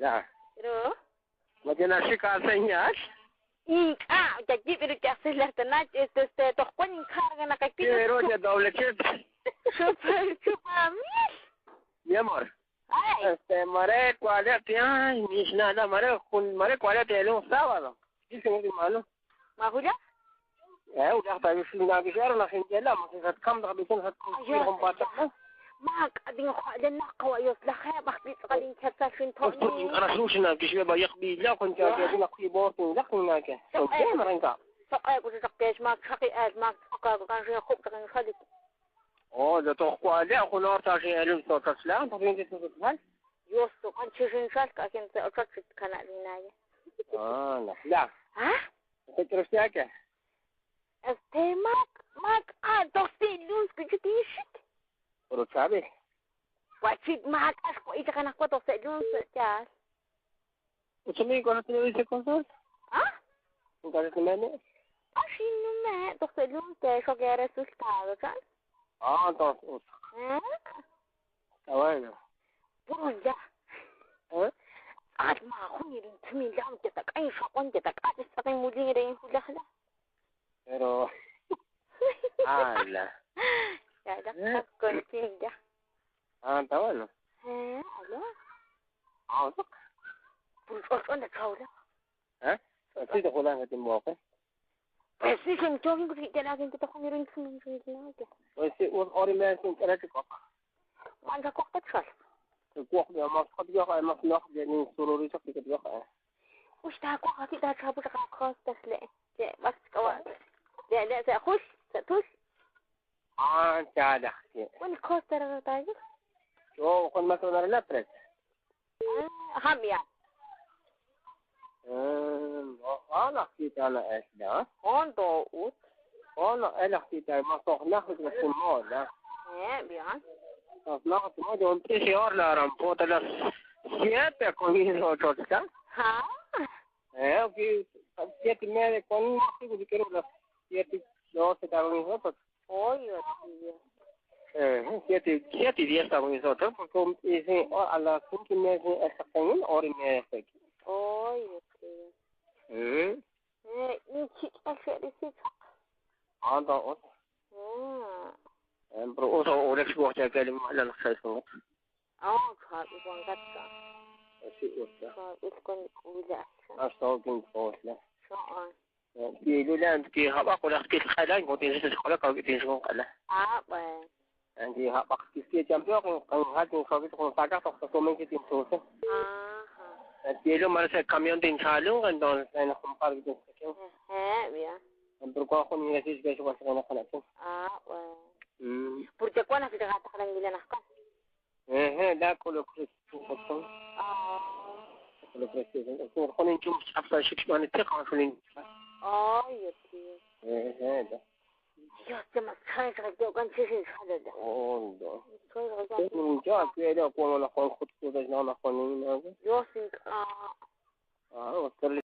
Ya. Pero Ma tiene la señal. Inka, ya aquí pero que haces la tanach, tojuan encarga na kaki. Pero ya doble chip. Super, super mil. Mi amor. Ay. Mare, cuál es, ay, mis nada, mare, con mare, cuál es el sábado. Dicen hermano. ¿Majuya? ولا طيب في ناقشار ولا خين لا ما في كم دغ بيكون هتكون باتنا ما قادين خالنا قوي يصلح بخبي قادين كتسافين توني انا شو شنا كيش بابا يقبي لا كنت جاي قي بورتين لا كنا كه سوكي مرنكا سقاي كنت تقيش ما شقي اد ما قاعد كان شي خوب كان خالي او ده تخوا لا خنار تاجي الو توتسلا تبين تتسال يوسو كان تشين شالك اكن تأكد كان علينا. اه لا لا ها تترسياك ماك ماك توصي لوز كنت تيشك Pero sabe. Guachit maak asco y te ganas cuatro segundos ya. ¿Usted me conoce no dice cosas? ¿Ah? ¿Nunca se me Así no me dos segundos que eso que resultado, ¿sabes? Ah, entonces. ¿Eh? Está bueno. Puro ya. ¿Eh? Ah, ma junir tmi lam que ta kai shaqon que ta kai sa mudin rein hulahla. Pero ala. Ya, ya, con ya. Ah, está bueno. ¿Aló? Ah, por ¿dónde chaula? ¿Eh? Sí, te juegan que te moque. Pues sí, que yo que la gente te juega en su Pues sí, un orime sin querer que coca. Manda coca chal. Que coca de más que yo además no de ni solo rizo que yo. وش تاكو كي تا تشابو خاص تسلي. لا بس كوا. لا لا تاخش تاخش. Ah, ya, وين كوستر طيب؟ Yo con más una la tres. هم يعني. انا حكيت انا ايش ده؟ هون اوت. انا انا حكيت ما صح ناخذ بس المول. Eh, bien. No, no, yo empecé a la rampota las 7 con 8, ¿está? Ha. Ok, 7:30 con no quiero las 7:12 estaba nosotros. Oye, tío. 7:10 estaba nosotros porque dice a las 5:30 está con hora y media aquí. Oye, tío. إنتي أشياء هذا أوت. Pero uso orex bocha que le la la اه خالص وانقطع. Sí, usa. خالص كون ولا أستوقن فوسلا. شو كي لولا كي هبق ولا كي خلان كنت نسيت خلاك أو كنت نسيت خلا. اه عندي هبق كي كي جنبه كن هاد كن كن ساقا تخصص من كي تنسوس. اه كي لو مرة camión de ensalón entonces en compar que ها bien. Pero cuando ni decís que eso va a ser una canción. اه porque cuando se te gasta la nasca. لا كله كريستو كله كريستو خلينا نشوف أفضل شيء ما نتقع خلينا. اه يا تي. هذا. يا تما تخايف غدا وكان تشي هذا ده. أوه ده. تخايف غدا. من جاء كده أقول أنا خل خد كده أنا خلينا. يوسف وصل.